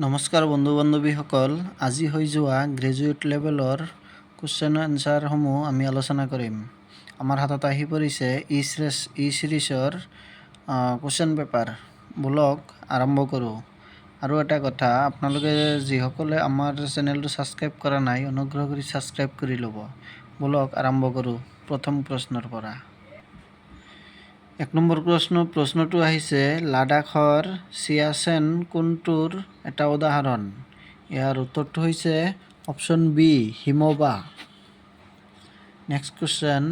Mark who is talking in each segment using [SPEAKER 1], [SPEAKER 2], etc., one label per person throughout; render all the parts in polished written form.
[SPEAKER 1] নমস্কাৰ বন্ধু বান্ধৱীসকল, আজি হৈ যোৱা গ্ৰেজুৱেট লেভেলৰ কুৱেশ্যন এনচাৰসমূহ আমি আলোচনা কৰিম। আমাৰ হাতত আহি পৰিছে ই চিৰিজৰ কুৱেশ্যন পেপাৰ। ব'লক, আৰম্ভ কৰোঁ। আৰু এটা কথা, আপোনালোকে যিসকলে আমাৰ চেনেলটো ছাবস্ক্ৰাইব কৰা নাই, অনুগ্ৰহ কৰি ছাবস্ক্ৰাইব কৰি ল'ব। ব'লক, আৰম্ভ কৰোঁ প্ৰথম প্ৰশ্নৰ পৰা। 1 নম্বৰ প্ৰশ্ন। প্ৰশ্নটো আহিছে, লাডাখৰ চিয়াচেন কোনটোৰ এটা উদাহৰণ? ইয়াৰ উত্তৰটো হৈছে অপশ্যন বি, হিমবাহ। নেক্সট কুৱেশ্যন,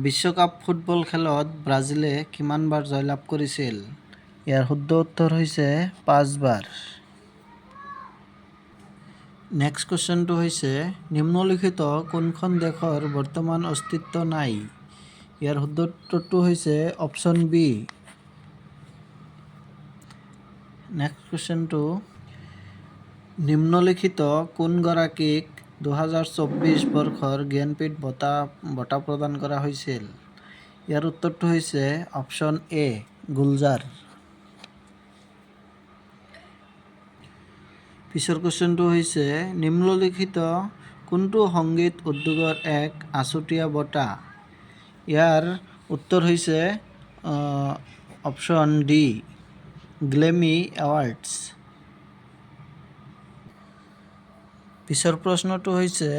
[SPEAKER 1] বিশ্বকাপ ফুটবল খেলত ব্ৰাজিলে কিমানবাৰ জয়লাভ কৰিছিল? ইয়াৰ শুদ্ধ উত্তৰ হৈছে পাঁচবাৰ। নেক্সট কুৱেশ্যনটো হৈছে, নিম্নলিখিত কোনখন দেশৰ বৰ্তমান অস্তিত্ব নাই? ইয়াৰ শুদ্ধ উত্তৰটো হৈছে অপশ্যন বি। নেক্সট কুৱেশ্যনটো, নিম্নলিখিত কোনগৰাকীক 2024 বৰ্ষৰ জ্ঞানপীঠ বঁটা বঁটা প্ৰদান কৰা হৈছিল? ইয়াৰ উত্তৰটো হৈছে অপশ্যন এ, গুলজাৰ। পিছৰ কুৱেশ্যনটো হৈছে, নিম্নলিখিত কোনটো সংগীত উদ্যোগৰ এক আছুতীয়া বঁটা? ইয়াৰ উত্তৰ হৈছে অপশ্যন ডি, গ্ৰেমী এৱাৰ্ডছ। পিছৰ প্ৰশ্নটো হৈছে,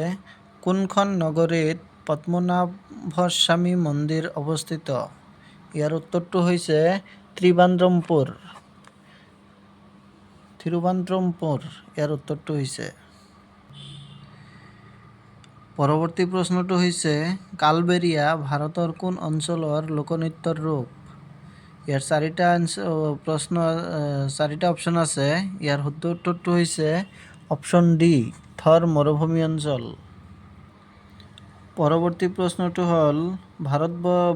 [SPEAKER 1] কোনখন নগৰীত পদ্মনাভস্বামী মন্দিৰ অৱস্থিত? ইয়াৰ উত্তৰটো হৈছে ত্ৰিবান্দ্ৰমপুৰ। থিৰুবান্দ্ৰমপুৰ ইয়াৰ উত্তৰটো হৈছে। পৰৱৰ্তী প্ৰশ্নটো হৈছে, কালবেৰিয়া ভাৰতৰ কোন অঞ্চলৰ লোকনৃত্যৰ ৰূপ? ইয়াৰ চাৰিটা প্ৰশ্ন, চাৰিটা অপশ্যন আছে। ইয়াৰ শুদ্ধ উত্তৰটো হৈছে অপশ্যন ডি, থৰ মৰুভূমি অঞ্চল। পৰৱৰ্তী প্ৰশ্নটো হ'ল,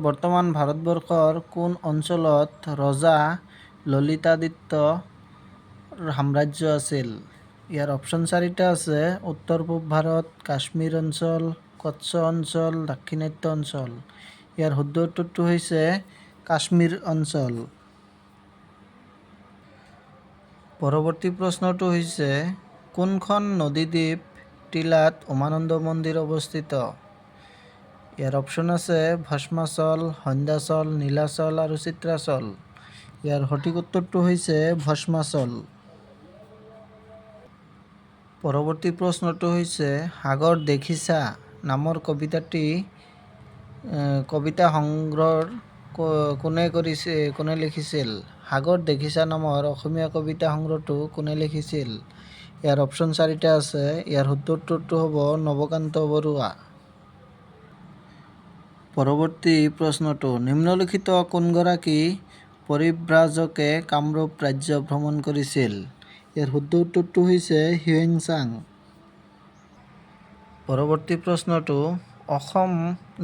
[SPEAKER 1] বৰ্তমান ভাৰতবৰ্ষৰ কোন অঞ্চলত ৰজা ললিতাদিত্যৰ সাম্ৰাজ্য আছিল? ইয়াৰ অপশ্যন চাৰিটা আছে, উত্তৰ পূব ভাৰত, কাশ্মীৰ অঞ্চল, কচ্ছ অঞ্চল, দাক্ষিণাত্য অঞ্চল। ইয়াৰ শুদ্ধ উত্তৰটো হৈছে কাশ্মীৰ অঞ্চল। পৰৱৰ্তী প্ৰশ্নটো হৈছে, কোনখন নদীদ্বীপ টিলাত উমানন্দ মন্দিৰ অৱস্থিত? ইয়াৰ অপশ্যন আছে ভস্মাচল, সন্ধ্যাচল, নীলাচল আৰু চিত্ৰাচল। ইয়াৰ সঠিক উত্তৰটো হৈছে ভস্মাচল। পৰৱৰ্তী প্ৰশ্নটো হৈছে, সাগৰ দেখিছা নামৰ কবিতাটি কবিতা সংগ্ৰহৰ কোনে কৰিছে, কোনে লিখিছিল? সাগৰ দেখিছা নামৰ অসমীয়া কবিতা সংগ্ৰহটো কোনে লিখিছিল? ইয়াৰ অপশ্যন চাৰিটা আছে। ইয়াৰ শুদ্ধ উত্তৰটো হ'ব নৱকান্ত বৰুৱা। পৰৱৰ্তী প্ৰশ্নটো, নিম্নলিখিত কোনগৰাকী পৰিব্ৰাজকে কামৰূপ ৰাজ্য ভ্ৰমণ কৰিছিল? ইয়াৰ শুদ্ধ উত্তৰটো হৈছে হিউৱেন চাং। পৰৱৰ্তী প্ৰশ্নটো, অসম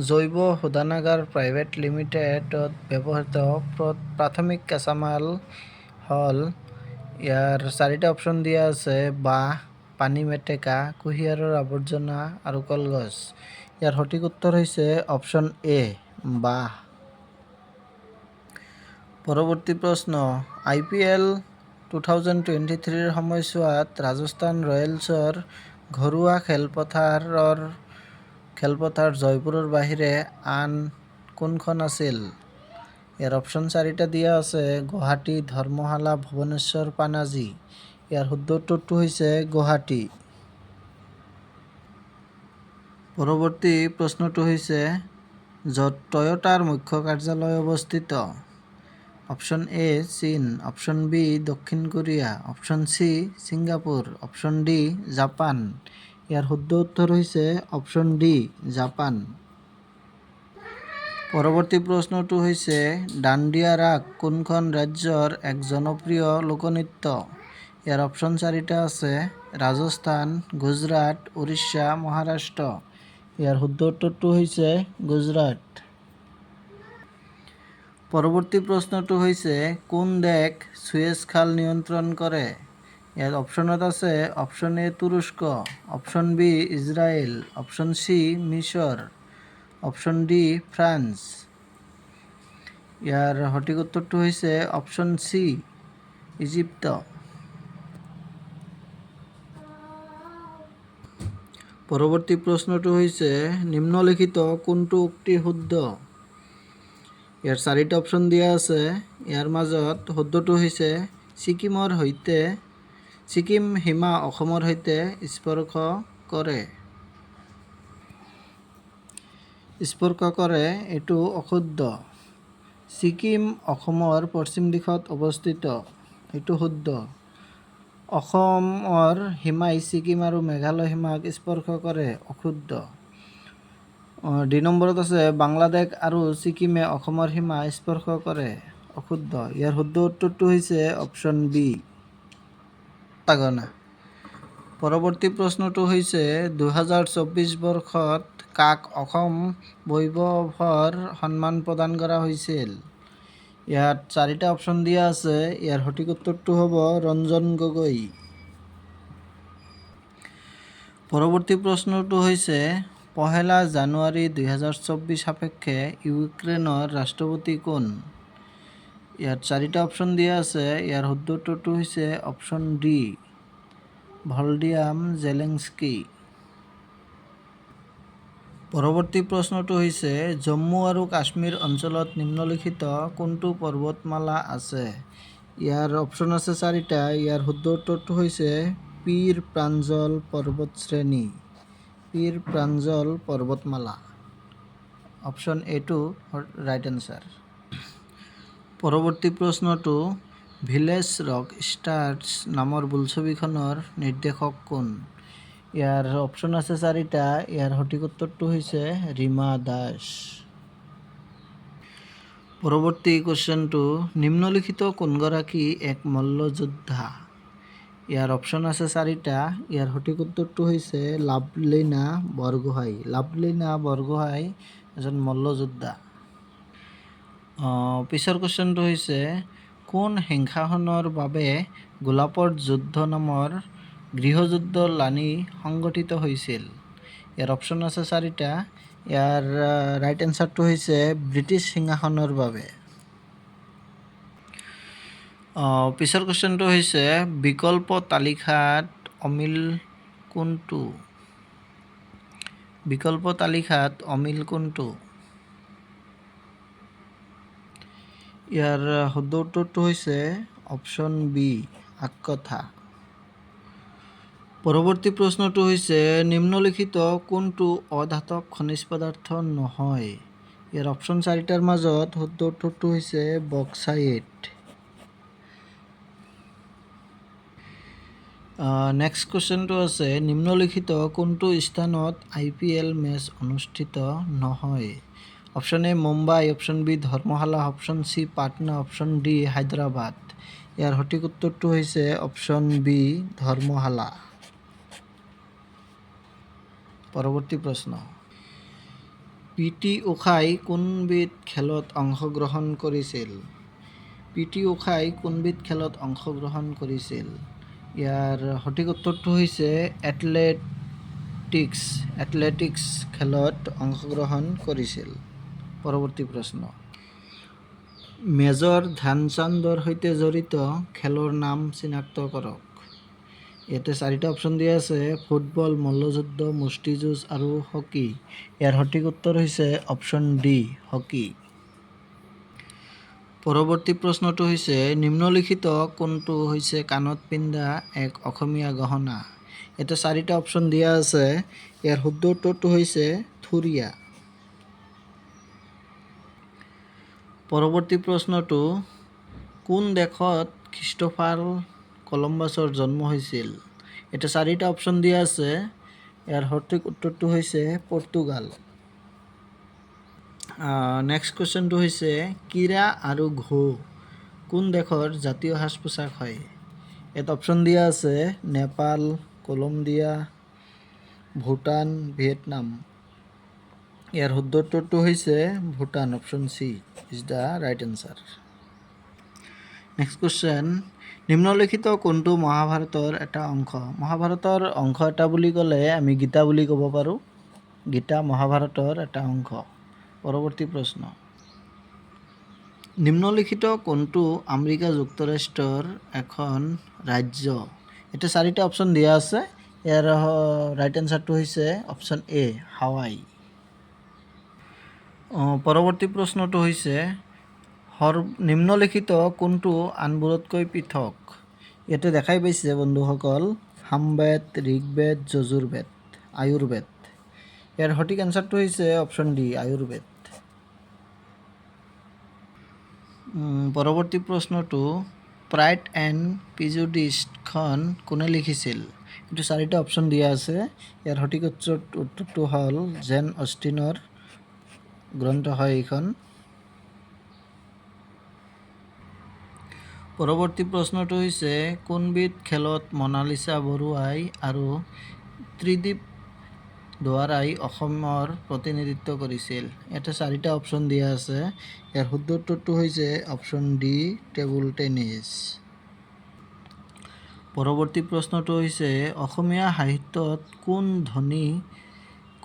[SPEAKER 1] জৈৱ শোধনাগাৰ প্ৰাইভেট লিমিটেডত ব্যৱহৃত প্ৰাথমিক কেঁচামাল হ'ল? ইয়াৰ চাৰিটা অপশ্যন দিয়া আছে, বাঁহ, পানী মেটেকা, কুঁহিয়াৰৰ আৱৰ্জনা আৰু কলগছ। ইয়াৰ সঠিক উত্তৰ হৈছে অপশ্যন এ, বাঁহ। পৰৱৰ্তী প্ৰশ্ন, আইপিএল 2023ৰ সময়ছোৱাত ৰাজস্থান ৰয়েলছৰ ঘৰুৱা খেলপথাৰ জয়পুৰৰ বাহিৰে আন কোনখন আছিল? ইয়াৰ অপশ্যন চাৰিটা দিয়া আছে, গুৱাহাটী, ধৰ্মশালা, ভুৱনেশ্বৰ, পানাজী। ইয়াৰ শুদ্ধ উত্তৰটো হৈছে গুৱাহাটী। পৰৱৰ্তী প্ৰশ্নটো হৈছে, য'ত টয়োটাৰ মুখ্য কাৰ্যালয় অৱস্থিত? অপশ্যন এ, চীন, অপশ্যন বি, দক্ষিণ Korea, option C, Singapore, option D, Japan. ইয়াৰ শুদ্ধ উত্তৰ হৈছে অপশ্যন ডি, জাপান। পৰৱৰ্তী প্ৰশ্নটো হৈছে, দাণ্ডিয়া ৰাস কোনখন ৰাজ্যৰ এক জনপ্ৰিয় লোকনৃত্য? ইয়াৰ অপশ্যন চাৰিটা আছে, ৰাজস্থান, গুজৰাট, উৰিষ্যা, মহাৰাষ্ট্ৰ। ইয়াৰ শুদ্ধ উত্তৰটো হৈছে গুজৰাট। পৰৱৰ্তী প্ৰশ্নটো হৈছে, কোন দেশ চুৱেজ খাল নিয়ন্ত্ৰণ কৰে? ইয়াৰ অপশ্যনত আছে অপশ্যন এ, তুৰস্ক, অপশ্যন বি, ইজৰাইল, অপশ্যন চি, মিছৰ, অপশ্যন ডি, ফ্ৰান্স। ইয়াৰ সঠিক উত্তৰটো হৈছে অপশ্যন চি, ইজিপ্ত। পৰৱৰ্তী প্ৰশ্নটো হৈছে, নিম্নলিখিত কোনটো উক্তি শুদ্ধ? ইয়াৰ চাৰিটা অপশ্যন দিয়া আছে। ইয়াৰ মাজত শুদ্ধটো হৈছে ছিকিম সীমা অসমৰ সৈতে স্পৰ্শ কৰে। এইটো অশুদ্ধ। ছিকিম অসমৰ পশ্চিম দিশত অৱস্থিত, এইটো শুদ্ধ। অসমৰ সীমাই ছিকিম আৰু মেঘালয় সীমাক স্পৰ্শ কৰে, অশুদ্ধ। ডি নম্বৰত আছে বাংলাদেশ আৰু ছিকিমে অসমৰ সীমা স্পৰ্শ কৰে, অশুদ্ধ। ইয়াৰ শুদ্ধ উত্তৰটো হৈছে অপশ্যন বি। পৰৱৰ্তী প্ৰশ্নটো হৈছে, 2024 বৰ্ষত কাক অসম বৈভৱৰ সন্মান প্ৰদান কৰা হৈছিল? ইয়াত চাৰিটা অপশ্যন দিয়া আছে। ইয়াৰ সঠিক উত্তৰটো হ'ব ৰঞ্জন গগৈ। পৰৱৰ্তী প্ৰশ্নটো হৈছে, 1 জানুৱাৰী 2024 সাপেক্ষে ইউক্ৰেইনৰ ৰাষ্ট্ৰপতি কোন? ইয়াত চাৰিটা অপশ্যন দিয়া আছে। ইয়াৰ শুদ্ধ উত্তৰটো হৈছে অপশ্যন ডি, ভলডিমিৰ জেলেনস্কি। পৰৱৰ্তী প্ৰশ্নটো হৈছে, জম্মু আৰু কাশ্মীৰ অঞ্চলত নিম্নলিখিত কোনটো পৰ্বতমালা আছে? ইয়াৰ অপশ্যন আছে চাৰিটা। ইয়াৰ শুদ্ধ উত্তৰটো হৈছে পীৰ পাঞ্জাল পৰ্বতশ্ৰেণী, পীৰ পাঞ্জাল পৰ্বতমালা। অপশ্যন এটো ৰাইট এনচাৰ। পৰৱৰ্তী প্ৰশ্নটো, ভিলেজ ৰক ষ্টাৰ্ছ নামৰ বোলছবিখনৰ নিৰ্দেশক কোন? ইয়াৰ অপশ্যন আছে চাৰিটা। ইয়াৰ সঠিক উত্তৰটো হৈছে ৰীমা দাস। পৰৱৰ্তী কুৱেশ্যনটো, নিম্নলিখিত কোনগৰাকী এক মল্লযোদ্ধা? ইয়াৰ অপশ্যন আছে চাৰিটা। ইয়াৰ সঠিক উত্তৰটো হৈছে লাভলীনা বৰগোহাঁই। লাভলীনা বৰগোহাঁই এজন মল্লযোদ্ধা। পিছৰ কুৱেশ্যনটো হৈছে, কোন সিংহাসনৰ বাবে গোলাপৰ যুদ্ধ নামৰ গৃহযুদ্ধ লানি সংগঠিত হৈছিল? ইয়াৰ অপশ্যন আছে চাৰিটা। ইয়াৰ ৰাইট এনচাৰটো হৈছে ব্ৰিটিছ সিংহাসনৰ বাবে। পিছৰ কুৱেশ্যনটো হৈছে, বিকল্প তালিকাত অমিল কোনটো? বিকল্প তালিকাত অমিল কোনটো? ইয়াৰ শুদ্ধ উত্তৰটো হৈছে অপশ্যন বি, আগকথা। পৰৱৰ্তী প্ৰশ্নটো হৈছে, নিম্নলিখিত কোনটো অধাতৱ খনিজ পদাৰ্থ নহয়? ইয়াৰ অপশ্যন চাৰিটাৰ মাজত শুদ্ধ উত্তৰটো হৈছে বক্সাইট। নেক্সট কুৱেশ্যনটো আছে, নিম্নলিখিত কোনটো স্থানত আইপিএল মেচ অনুষ্ঠিত নহয়? Option A Mumbai, option B Dharamshala, option C Patna, option D Hyderabad. ইয়াৰ সঠিক উত্তৰটো হৈছে অপশ্যন বি, ধৰ্মশালা। পৰৱৰ্তী প্ৰশ্ন, পি টি ঊষাই কোনবিধ খেলত অংশগ্ৰহণ কৰিছিল? পি টি ঊষাই কোনবিধ খেলত অংশগ্ৰহণ কৰিছিল? ইয়াৰ সঠিক উত্তৰটো হৈছে এথলেটিক্স। এথলেটিক্স খেলত অংশগ্ৰহণ কৰিছিল। পৰৱৰ্তী প্ৰশ্ন, মেজৰ ধ্যানচান্দৰ সৈতে জড়িত খেলৰ নাম চিনাক্ত কৰক। ইয়াতে চাৰিটা অপশ্যন দিয়া আছে, ফুটবল, মল্লযুদ্ধ, মুষ্টিযুঁজ আৰু হকী। ইয়াৰ সঠিক উত্তৰ হৈছে অপশ্যন ডি, হকী। পৰৱৰ্তী প্ৰশ্নটো হৈছে, নিম্নলিখিত কোনটো হৈছে কাণত পিন্ধা এক অসমীয়া গহনা? ইয়াতে চাৰিটা অপশ্যন দিয়া আছে। ইয়াৰ শুদ্ধ উত্তৰটো হৈছে থুৰীয়া। পৰৱৰ্তী প্ৰশ্নটো, কোন দেশত খ্ৰীষ্টোফাৰ কলম্বাছৰ জন্ম হৈছিল? ইয়াতে চাৰিটা অপশ্যন দিয়া আছে। ইয়াৰ সঠিক উত্তৰটো হৈছে পৰ্তুগাল। নেক্সট কুৱেশ্যনটো হৈছে, কিৰা আৰু ঘো কোন দেশৰ জাতীয় সাজ পোছাক হয়? ইয়াত অপশ্যন দিয়া আছে নেপাল, কলম্বিয়া, ভূটান, ভিয়েটনাম। ইয়াৰ শুদ্ধ উত্তৰটো হৈছে Bhutan. Option C is the right answer. Next question, নিম্নলিখিত কোনটো মহাভাৰতৰ এটা অংশ? মহাভাৰতৰ অংশ এটা বুলি ক'লে আমি গীতা বুলি ক'ব পাৰোঁ। গীতা মহাভাৰতৰ এটা অংশ। পৰৱৰ্তী প্ৰশ্ন, নিম্নলিখিত কোনটো আমেৰিকা যুক্তৰাষ্ট্ৰৰ এখন ৰাজ্য? এতিয়া চাৰিটা অপশ্যন দিয়া আছে। ইয়াৰ ৰাইট এনচাৰটো হৈছে অপশ্যন এ, হাৱাই। পৰৱৰ্তী প্ৰশ্নটো হৈছে, নিম্নলিখিত কোনটো আনবোৰতকৈ পৃথক? ইয়াতে দেখাই পাইছে বন্ধুসকল, সামবেদ, ঋগ্বেদ, যজুৰ্বেদ, আয়ুৰ্বেদ। ইয়াৰ সঠিক এনচাৰটো হৈছে অপশ্যন ডি, আয়ুৰ্বেদ। পৰৱৰ্তী প্ৰশ্নটো, প্ৰাইড এণ্ড প্ৰিজুডিছখন কোনে লিখিছিল? এইটো চাৰিটা অপশ্যন দিয়া আছে। ইয়াৰ সঠিক উত্তৰটো হ'ল জেন অষ্টিনৰ গ্ৰন্থ হয় এইখন। পৰৱৰ্তী প্ৰশ্নটো হৈছে, কোনবিধ খেলত মনালিছা বৰুৱাই আৰু ত্ৰিদীপ দুৱাৰাই অসমৰ প্ৰতিনিধিত্ব কৰিছিল? ইয়াতে চাৰিটা অপশ্যন দিয়া আছে। ইয়াৰ শুদ্ধ উত্তৰটো হৈছে অপশ্যন ডি, টেবুল টেনিছ। পৰৱৰ্তী প্ৰশ্নটো হৈছে, অসমীয়া সাহিত্যত কোন ধ্বনি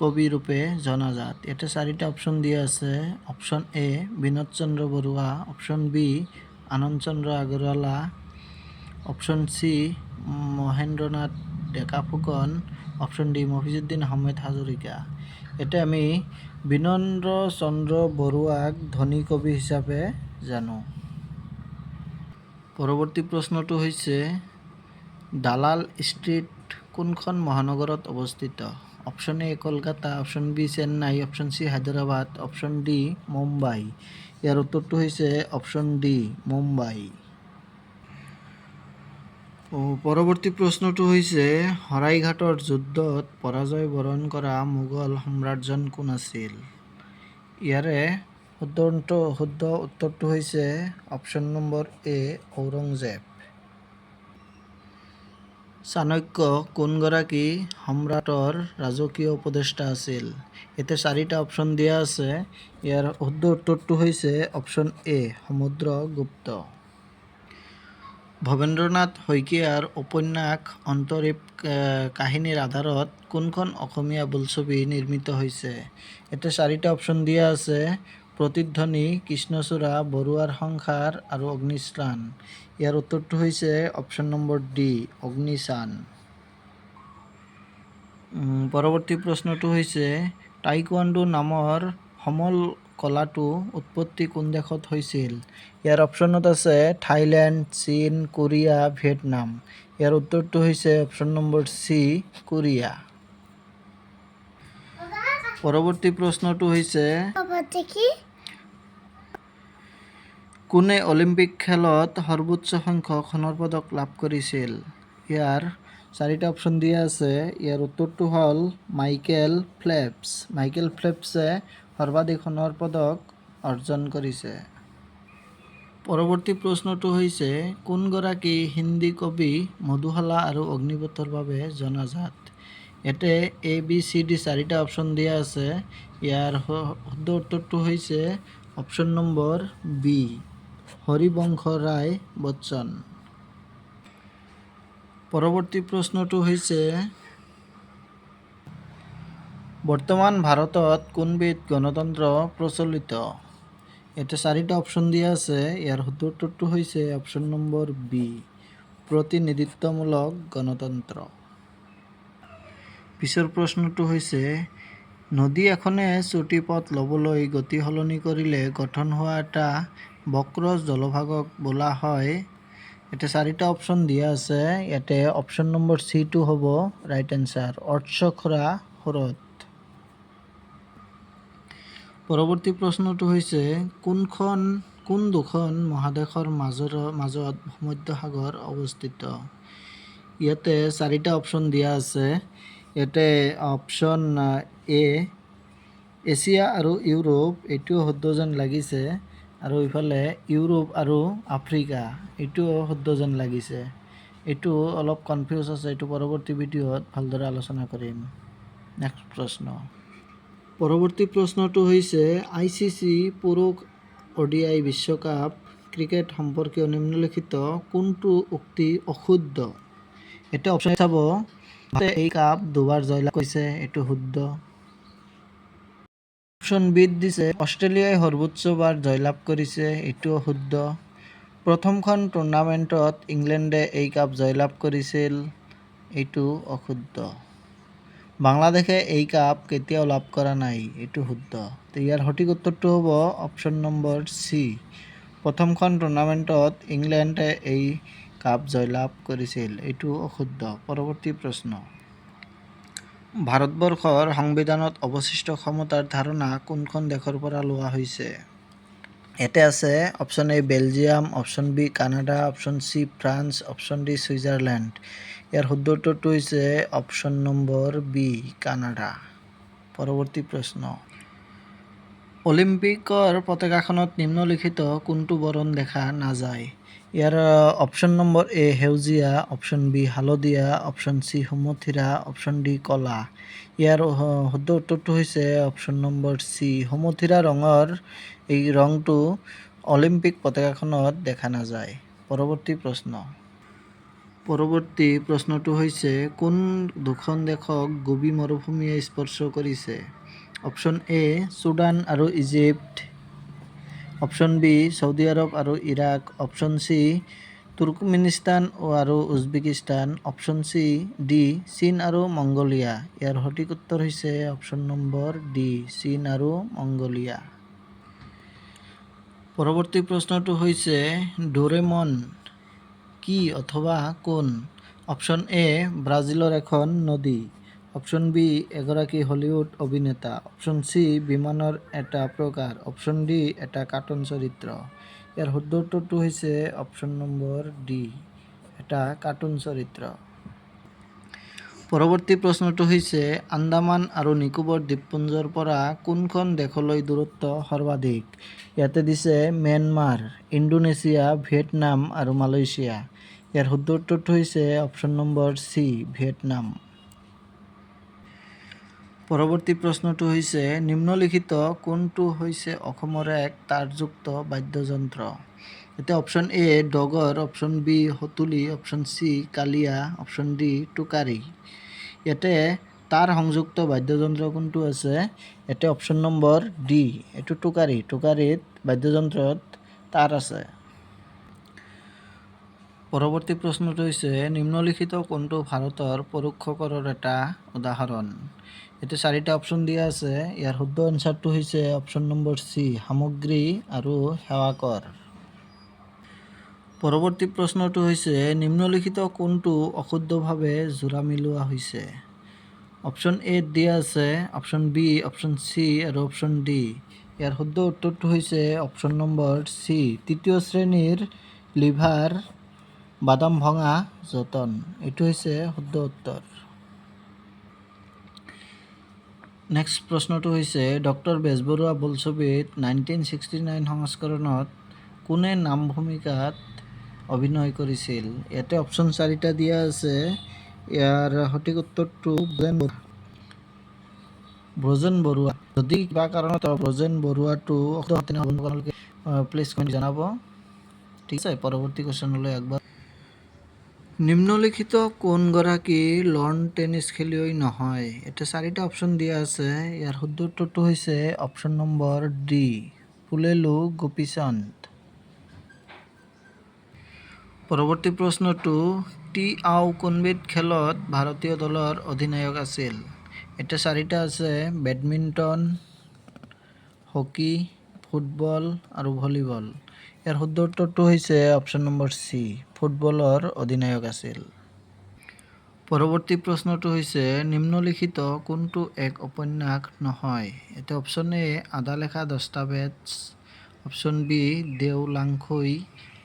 [SPEAKER 1] কবি ৰূপে জনাজাত? ইয়াতে চাৰিটা অপশ্যন দিয়া আছে। Option A, Binod Chandra Barua, option B, Ananda Chandra Agarwala, option C, Mahendranath Deka Phukan, option D, Mofizuddin Ahmed Hazarika. এতিয়া আমি বিনোদ চন্দ্ৰ বৰুৱাক ধ্বনি কবি হিচাপে জানো। পৰৱৰ্তী প্ৰশ্নটো হৈছে, দালাল ষ্ট্ৰীট কোনখন মহানগৰত অৱস্থিত? Option A, Kolkata, option B, Chennai, option C, Hyderabad, option D, Mumbai. ইয়াৰ উত্তৰটো হৈছে অপশ্যন ডি, মুম্বাই। পৰৱৰ্তী প্ৰশ্নটো হৈছে, শৰাইঘাটৰ যুদ্ধত পৰাজয় বৰণ কৰা মোগল সম্ৰাটজন কোন আছিল? ইয়াৰে শুদ্ধ উত্তৰটো হৈছে অপশ্যন নম্বৰ এ, ঔৰংজেব। চাণক্য কোনগৰাকী সম্ৰাটৰ ৰাজকীয় উপদেষ্টা আছিল? ইয়াতে চাৰিটা অপশ্যন দিয়া আছে। ইয়াৰ শুদ্ধ উত্তৰটো হৈছে অপশ্যন এ, সমুদ্ৰগুপ্ত। ভৱেন্দ্ৰনাথ শইকীয়াৰ উপন্যাস অন্তৰীপ কাহিনীৰ আধাৰত কোনখন অসমীয়া বোলছবি নিৰ্মিত হৈছে? ইয়াতে চাৰিটা অপশ্যন দিয়া আছে, প্ৰতিধ্বনি, কৃষ্ণচূড়া, বৰুৱাৰ সংসাৰ আৰু অগ্নিস্নান। ইয়াৰ উত্তৰটো হৈছে অপশ্যন নম্বৰ ডি, অগ্নিস্নান। পৰৱৰ্তী প্ৰশ্নটো হৈছে, টাইকোৱাণ্ডো নামৰ সমল কলাটো উৎপত্তি কোন দেশত হৈছিল? ইয়াৰ অপশ্যনত আছে থাইলেণ্ড, চীন, কোৰিয়া, ভিয়েটনাম। ইয়াৰ উত্তৰটো হৈছে অপশ্যন নম্বৰ চি, কোৰিয়া। পৰৱৰ্তী প্ৰশ্নটো হৈছে,
[SPEAKER 2] দেখি
[SPEAKER 1] কোনে অলিম্পিক খেলত সৰ্বোচ্চ সংখ্যক সোণৰ পদক লাভ কৰিছিল? ইয়াৰ চাৰিটা অপশ্যন দিয়া আছে। ইয়াৰ উত্তৰটো হ'ল মাইকেল ফেল্পছ। মাইকেল ফেল্পছে সৰ্বাধিক সোণৰ পদক অৰ্জন কৰিছে। পৰৱৰ্তী প্ৰশ্নটো হৈছে, কোনগৰাকী হিন্দী কবি মধুশালা আৰু অগ্নিপথৰ বাবে জনাজাত? ইয়াতে এ, বি, চি, ডি চাৰিটা অপশ্যন দিয়া আছে। ইয়াৰ শুদ্ধ উত্তৰটো হৈছে অপশ্যন নম্বৰ বি, হৰিবংশ ৰায় বচ্চন। পৰৱৰ্তী প্ৰশ্নটো হৈছে, বৰ্তমান ভাৰতত কোনবিধ গণতন্ত্ৰ প্ৰচলিত? ইয়াতে চাৰিটা অপশ্যন দিয়া আছে। ইয়াৰ শুদ্ধ উত্তৰটো হৈছে অপশ্যন নম্বৰ বি, প্ৰতিনিধিত্বমূলক গণতন্ত্ৰ। পিছৰ প্ৰশ্নটো হৈছে, নদী এখনে চুটি পথ ল'বলৈ গতি সলনি কৰিলে গঠন হোৱা এটা বক্ৰ জলভাগক বোলা হয়। ইয়াতে চাৰিটা অপশ্যন দিয়া আছে। ইয়াতে অপশ্যন নম্বৰ চিটো হ'ব ৰাইট এনচাৰ, অৰ্ধখোৰা সোঁত। পৰৱৰ্তী প্ৰশ্নটো হৈছে, কোন দুখন মহাদেশৰ মাজত ভূমধ্য সাগৰ অৱস্থিত? ইয়াতে চাৰিটা অপশ্যন দিয়া আছে। ইয়াতে অপশ্যন এ, এছিয়া আৰু ইউৰোপ, এইটোও শুদ্ধ যেন লাগিছে আৰু ইফালে ইউৰোপ আৰু আফ্ৰিকা, এইটোও শুদ্ধ যেন লাগিছে। এইটো অলপ কনফিউজ আছে। এইটো পৰৱৰ্তী ভিডিঅ'ত ভালদৰে আলোচনা কৰিম। নেক্সট প্ৰশ্ন। পৰৱৰ্তী প্ৰশ্নটো হৈছে, আইচিচি পুৰুষ অডিআই বিশ্বকাপ ক্ৰিকেট সম্পৰ্কীয় নিম্নলিখিত কোনটো উক্তি অশুদ্ধ? এতিয়া অপশ্যন চাব, এই কাপ দুবাৰ জয়লাভ কৰিছে, এইটো শুদ্ধ। অপশ্যন বিত দিছে, অষ্ট্ৰেলিয়াই সৰ্বোচ্চবাৰ জয়লাভ কৰিছে, এইটোও শুদ্ধ। প্ৰথমখন টুৰ্ণামেণ্টত ইংলেণ্ডে এই কাপ জয়লাভ কৰিছিল। এইটো অশুদ্ধ। বাংলাদেশে এই কাপ কেতিয়াও লাভ কৰা নাই, এইটো শুদ্ধ। তো ইয়াৰ সঠিক উত্তৰটো হ'ব অপশ্যন নম্বৰ চি, প্ৰথমখন টুৰ্ণামেণ্টত ইংলেণ্ডে এই কাপ জয়লাভ কৰিছিল, এইটো অশুদ্ধ। পৰৱৰ্তী প্ৰশ্ন, ভাৰতবৰ্ষৰ সংবিধানত অৱশিষ্ট ক্ষমতাৰ ধাৰণা কোনখন দেশৰ পৰা লোৱা হৈছে? ইয়াতে আছে option A Belgium, option B Canada, option C France, option D Switzerland. ইয়াৰ শুদ্ধ উত্তৰটো হৈছে অপশ্যন নম্বৰ বি কানাডা। পৰৱৰ্তী প্ৰশ্ন, অলিম্পিকৰ পতাকাখনত নিম্নলিখিত কোনটো বৰণ দেখা নাযায়? ইয়াৰ অপশ্যন নম্বৰ এ সেউজীয়া, অপশ্যন বি হালধীয়া, অপশ্যন চি সুমথিৰা, অপশ্যন ডি কলা। ইয়াৰ শুদ্ধ উত্তৰটো হৈছে অপশ্যন নম্বৰ চি, সুমথিৰা ৰঙৰ এই ৰংটো অলিম্পিক পতাকাখনত দেখা নাযায়। পৰৱৰ্তী প্ৰশ্ন, পৰৱৰ্তী প্ৰশ্নটো হৈছে, কোন দুখন দেশক গোবি মৰুভূমিয়ে স্পৰ্শ কৰিছে? অপশ্যন এ চুডান আৰু ইজিপ্ত, অপশ্যন বি চৌদি আৰৱ আৰু ইৰাক, অপশ্যন চি তুৰ্কমেনিস্তান আৰু উজবেকিস্তান, অপশ্যন ডি চীন আৰু মংগোলিয়া। ইয়াৰ সঠিক উত্তৰ হৈছে অপশ্যন নম্বৰ ডি, চীন আৰু মংগোলিয়া। পৰৱৰ্তী প্ৰশ্নটো হৈছে, ডোৰেমন কি অথবা কোন? অপশ্যন এ ব্ৰাজিলৰ এখন নদী, অপশ্যন বি এগৰাকী হলিউড অভিনেতা, অপশ্যন চি বিমানৰ এটা প্ৰকাৰ, অপশ্যন ডি এটা কাৰ্টুন চৰিত্ৰ। ইয়াৰ শুদ্ধ উত্তৰটো হৈছে অপশ্যন নম্বৰ ডি, এটা কাৰ্টুন চৰিত্ৰ। পৰৱৰ্তী প্ৰশ্নটো হৈছে, আন্দামান আৰু নিকোবৰ দ্বীপপুঞ্জৰ পৰা কোনখন দেশলৈ দূৰত্ব সৰ্বাধিক? ইয়াতে দিছে ম্যানমাৰ, ইণ্ডোনেছিয়া, ভিয়েটনাম আৰু মালয়েছিয়া। ইয়াৰ শুদ্ধ উত্তৰটো হৈছে অপশ্যন নম্বৰ চি, ভিয়েটনাম। পৰৱৰ্তী প্ৰশ্নটো হৈছে, নিম্নলিখিত কোনটো হৈছে অসমৰ এক তাঁৰযুক্ত বাদ্যযন্ত্ৰ? এতিয়া অপশ্যন এ ডগৰ, অপশ্যন বি সুতুলি, অপশ্যন চি কালিয়া, অপশ্যন ডি টোকাৰী। ইয়াতে তাঁৰ সংযুক্ত বাদ্যযন্ত্ৰ কোনটো আছে? ইয়াতে অপশ্যন নম্বৰ ডি, এইটো টোকাৰী। টোকাৰীত বাদ্যযন্ত্ৰত তাঁৰ আছে। পৰৱৰ্তী প্ৰশ্নটো হৈছে, নিম্নলিখিত কোনটো ভাৰতৰ পৰোক্ষ কৰৰ এটা উদাহৰণ? ইয়াতে চাৰিটা অপশ্যন দিয়া আছে। ইয়াৰ শুদ্ধ এনচাৰটো হৈছে অপশ্যন নম্বৰ চি, সামগ্ৰী আৰু সেৱা কৰ। পৰৱৰ্তী প্ৰশ্নটো হৈছে, নিম্নলিখিত কোনটো অশুদ্ধভাৱে যোৰা মিলোৱা হৈছে? অপশ্যন এ দিয়া আছে, অপশ্যন বি, অপশ্যন চি আৰু অপশ্যন ডি। ইয়াৰ শুদ্ধ উত্তৰটো হৈছে অপশ্যন নম্বৰ চি, তৃতীয় শ্ৰেণীৰ লিভাৰ বাদাম ভঙা যতন, এইটো হৈছে শুদ্ধ উত্তৰ। নেক্সট প্ৰশ্নটো হৈছে, ডক্টৰ বেজবৰুৱা বোলছবিত 1969 সংস্কৰণত কোনে নাম ভূমিকাত অভিনয় কৰিছিল? ইয়াতে অপশ্যন চাৰিটা দিয়া আছে। ইয়াৰ সঠিক উত্তৰটো ব্ৰজেন বৰুৱা। যদি কিবা কাৰণত ব্ৰজেন বৰুৱাটো প্লিজ কমেণ্ট জনাব। ঠিক আছে, পৰৱৰ্তী কুৱেশ্যনলৈ আগবাঢ়। নিম্নলিখিত কোনগৰাকী লন টেনিছ খেলুৱৈ নহয়? ইয়াতে চাৰিটা অপশ্যন দিয়া আছে। ইয়াৰ শুদ্ধ উত্তৰটো হৈছে অপশ্যন নম্বৰ ডি, পুলেলু গোপীচন্দ। পৰৱৰ্তী প্ৰশ্নটো, টি আও কোনবিধ খেলত ভাৰতীয় দলৰ অধিনায়ক আছিল? এতিয়া চাৰিটা আছে, বেডমিণ্টন, হকী, ফুটবল আৰু ভলীবল। ইয়াৰ শুদ্ধ উত্তৰটো হৈছে অপশ্যন নম্বৰ চি, ফুটবলৰ অধিনায়ক আছিল। পৰৱৰ্তী প্ৰশ্নটো হৈছে, নিম্নলিখিত কোনটো এক উপন্যাস নহয়? ইয়াতে অপশ্যন এ আধালেখা দস্তাবেজ, অপশ্যন বি দেও লাংখুই,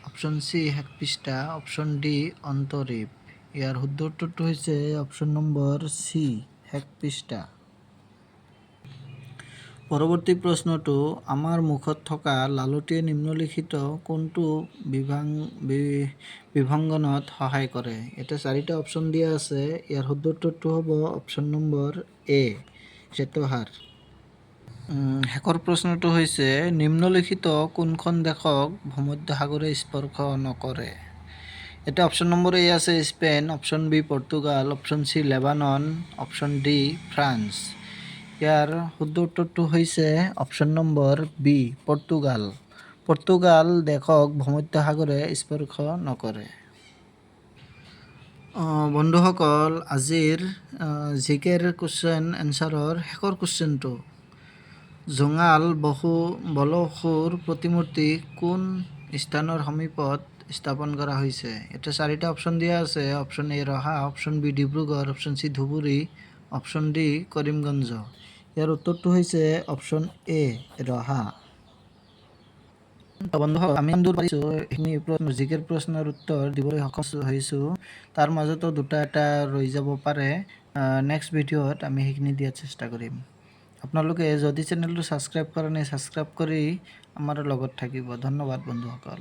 [SPEAKER 1] অপশ্যন চি শেষ পৃষ্ঠা, অপশ্যন ডি অন্তৰীপ। ইয়াৰ শুদ্ধ উত্তৰটো হৈছে অপশ্যন নম্বৰ চি, শেষ পৃষ্ঠা। পৰৱৰ্তী প্ৰশ্নটো, আমাৰ মুখত থকা লালটিয়ে নিম্নলিখিত কোনটো বিভংগনত সহায় কৰে? ইয়াতে চাৰিটা অপশ্যন দিয়া আছে। ইয়াৰ শুদ্ধ উত্তৰটো হ'ব অপশ্যন নম্বৰ এ, শ্বেতসাৰ। শেষৰ প্ৰশ্নটো হৈছে, নিম্নলিখিত কোনখন দেশক ভূমধ্য সাগৰে স্পৰ্শ নকৰে? এতিয়া অপশ্যন নম্বৰ এ আছে Spain, option B Portugal, option C Lebanon, option D France. ইয়াৰ শুদ্ধ উত্তৰটো হৈছে option number B, Portugal. Portugal দেশক ভূমধ্য সাগৰে স্পৰ্শ নকৰে। বন্ধুসকল, আজিৰ জিকেৰ কুৱেশ্যন এনচাৰৰ শেষৰ কুৱেশ্যনটো, জোঙাল বলহুৰ প্ৰতিমূৰ্তি কোন স্থানৰ সমীপত স্থাপন কৰা হৈছে? ইয়াতে চাৰিটা অপশ্যন দিয়া আছে। Option A Raha, option B Dibrugarh, option C Dhubri, option D Karimganj. ইয়াৰ উত্তৰটো হৈছে অপশ্যন এ ৰহা। বন্ধুসকল, আমি দূৰ পাৰিছোঁ, এইখিনি প্ৰশ্ন, জিকেৰ প্ৰশ্নৰ উত্তৰ দিবলৈ সক্ষম হৈছোঁ। তাৰ মাজতো দুটা এটা ৰৈ যাব পাৰে। নেক্সট ভিডিঅ'ত আমি সেইখিনি দিয়াৰ চেষ্টা কৰিম। আপোনালোকে যদি চেনেলটো ছাবস্ক্ৰাইব কৰা নাই, ছাবস্ক্ৰাইব কৰি আমাৰ লগত থাকিব। ধন্যবাদ বন্ধুসকল।